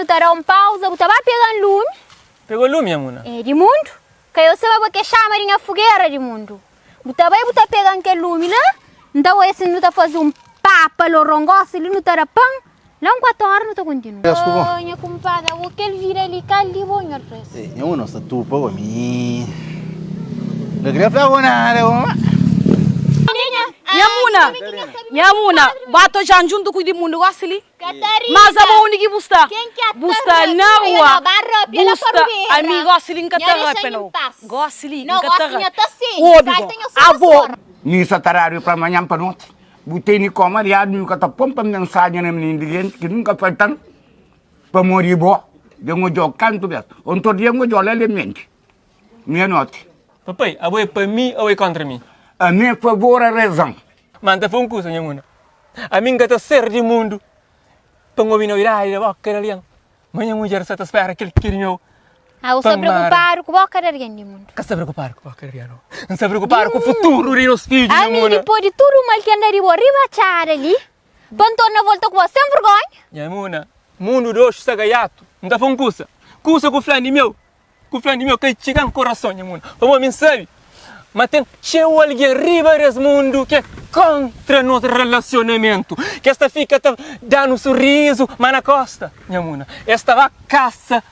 nu ta da un pauza, bu ta ba pega-m lumi. Pega lumi, nha muna. É, di mundu. Ka eu saba bo ke xama di nha fugera di mundu. Bu ta bai bu ta pega-m kel lumi la, N ta oia si nu ta faze un papa lorongosi li, nu ta da pan, la un kuatu ora nu ta kontinua. Oh, nha kumpadri, abo kel vida li ka li bo, nhor pres. Ei, nha mano, sta tupa bo, mi N ka kria fla bo nada bo, ma. Nha muna, nha muna, ba ta odja-m djuntu ku di mundu gosi li. Mas abo undi ki bu sta? Bu sta na rua, bu sta, ami gosi li N ka ta rapia nau, gosi li N ka ta rapia, obi go, abo. Mi sa ta dadu pa manhan pa noti Bu teni kó mariadu Mi ka ta pon pa mensajen na mininu di genti Ki nunka faltan Pamodi bo Dja N odjau kantu bes Ontor dia N odjau la le menti Mia noti. Papai, abo é pa mi ou é kontra mi? Ami é favor a rezan. Ma N ta fla un kusa, nha muna. Ami N ka ta ser di mundu pa N obi novidadi da boka di algen. Ma nha mudjer sa ta spera kel ki di meu Ah, bu pa sta N mara. preokupadu ku boka di algen di mundu. Ka sta preokupadu ku boka di algen, no. N sta preokupadu ku futuru di nos fidju, nha Ami muna. dipôs di tudu mal ki N da di bo riba txada li, pa N torna volta ku bo sen vergonha? Nha muna, mundu di oxi sta gaiatu. N ta fla un kusa, kusa ku fla di meu. Ku fla di meu ka txiga-m korason nha mundu Pamodi mi N sabe ma ten txeu algen riba des mundu ki é kóntra nos relasionamentu Ki es ta fika ta da-nu surizu ma na kósta nha muna Es ta ba kasa.